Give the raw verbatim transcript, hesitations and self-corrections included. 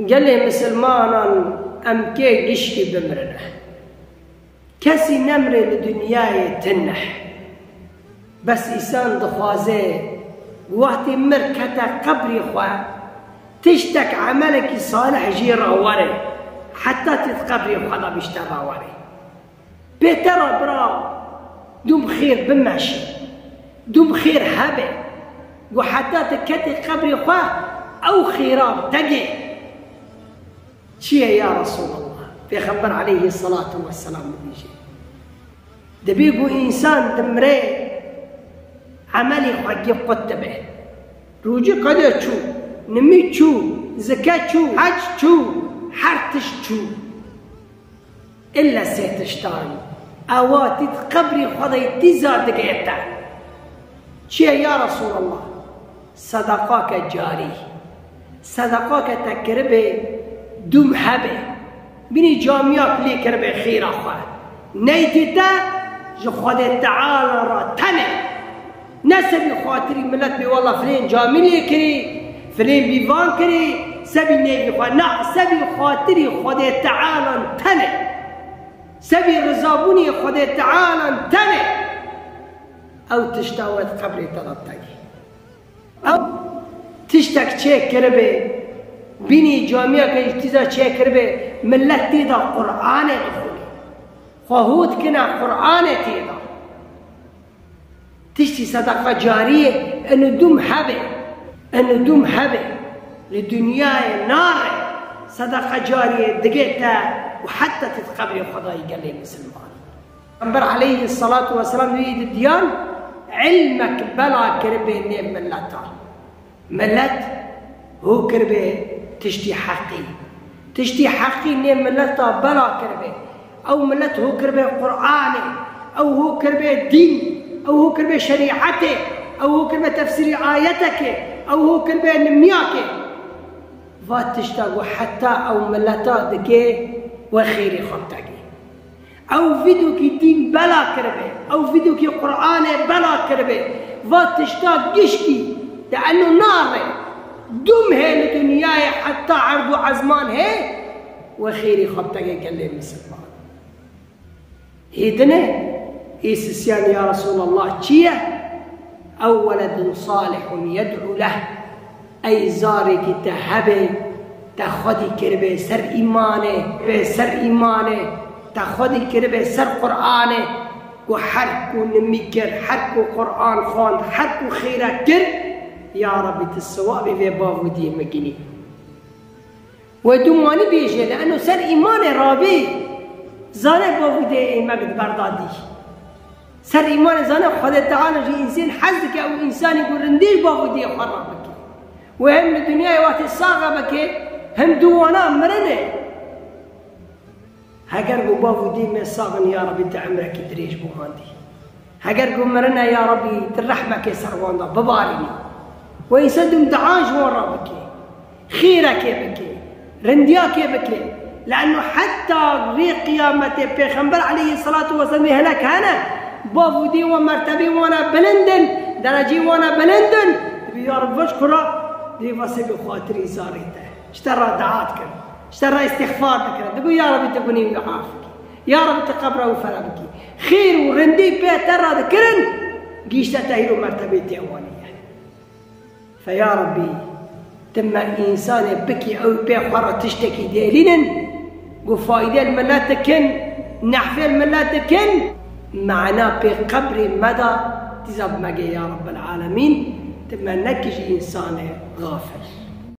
Gelê misilmanan em kê gişkî bimrine. Kesî nemrê li dinyayê tune. Bes însan dixwaze wextî mir kete qebrî xwe, tiştek emelekî salih jî re were, heta tê di qebrê xwe de bî ji te re were. Pê te re bira, dûm xêr bimeşe, dûm xêr hebe. Got heta tu ketî qebrê xwe, ew xêra bi te gê. Çi ye ya Resulallah? Pêxember aleyhisselatu vesselam dibêje, dibê ku însan dimre, emelê xwe gê qut dibe. Rûcî qede çû, nimî çû, zike çû, hec çû, her tişt çû. Îlle sê tiştan ewa tî di qebrî xwe de tîza digê te. Çi ye ya Resulallah? Sedaqake carî. Sedaqake te kiribe, dûm hebe. Binî camiyak lê kiribe xêra xwe. Neytê te ji Xwedê Teala re tenê. Ne sebî xatirî milet bê wela filên camî lê kirî, filên bîvan kirî, sebî nêvî xwe. Na, sebî xatirî Xwedê Tealan tenê. Sebî rizabûnê Xwedê Tealan tenê. Ew tişta we di qebrê te de tenê. Ew tiştek çê kiribe, bînî camiyeke ji tîza çê kiribe, milet tê de Qur'anê dixwîne. Xwe hû dikine Qur'anê tê de. Tiştî sedeqa cariyê, inu dûm hebe, inu dûm hebe. Li dinyayê nare, sedeqa cariyê digê te û heta tê di qebrê xwe de yî gelê misilman. Pêxember aleyhisselatu vesselam wî di diyan ilmek bela kiribe nê mileta. Milet hû kiribe tiştî heqî. Tiştî heqî nê mileta bela kiribe. Ew milet hû kiribe Qur'anê, ew hû kiribe dîn, ew hû kiribe şerîetê, ew hû kiribe tefsîrî ayetekê, ew hû kiribe nimiyakê. Va tişta ku heta ew mileta dike we xêrê xwe bide gê. Ew vîdokî dîn bela kiribe, ew vîdokî Qur'anê bela kiribe, va tişta gişkî de eno nare, dûm hê li dinyayê heta erd û ezman hê, we xêrî xwe bide gê gelê misilman. Hê dine, ê sisiyan ya Resulallah çi ye? Ew weledun salihun yed'u leh. Ey zarekî te hebe, te xwedî kiribe ser îmanê, be ser îmanê, te xwedî kiribe ser Qur'anê, ku her ku nimî kir, her ku Qur'an xwend, her ku xêrek kir, ya Rebî tu siwabê vê bav û diyê min ginî. Wê dûm wanî bêje, li eno ser îmanê rabî, zane bav û dê ê me bi ber da dî. Ser îmanê zane Xwedê Teala ji însên hez dike û însanî ku rindî bav û dê xwe rabike. Wê hem li dinyayê wextê saxe bike, hem dû wana mirine. Heger ku bav û dê me sax in, ya Rebî, tu emrekî dirêj bo wan dî. Heger ku mirine, ya Rebî, tu rehmekê ser wan de bibarînî. Wê însan dûm dua ji wan re bike. Xêrekê bike. Rindiyakê bike. Le'no heta rê qiyametê Pêxember aleyhisselatu vesselam ê hinek hene, bav û dê wan mertebê wana bilind in, derecê wana bilind in. Dibê ya Rebî, veş kura, dê va sebî xatirî zarê te. Ji te re dua dikin. Ji te re îstixfar dikin. Digo ya Rebî tu gunê wî af bikî. Ya Rebî tu qebra wî fere bikî. Xêr û rindî pê te re dikirin, gihîşte te hîro mertebê tê wanî ye. Fe ya Rebî, tu me însanê bikî ew pê xwe re tiştekî dêlînin, ku faydê li milet dikin, nehfê li milet dikin, mana pê qebrê me de tîza bi me gê ya Rebbel Alemîn, tu me nekî ji însanê xafil.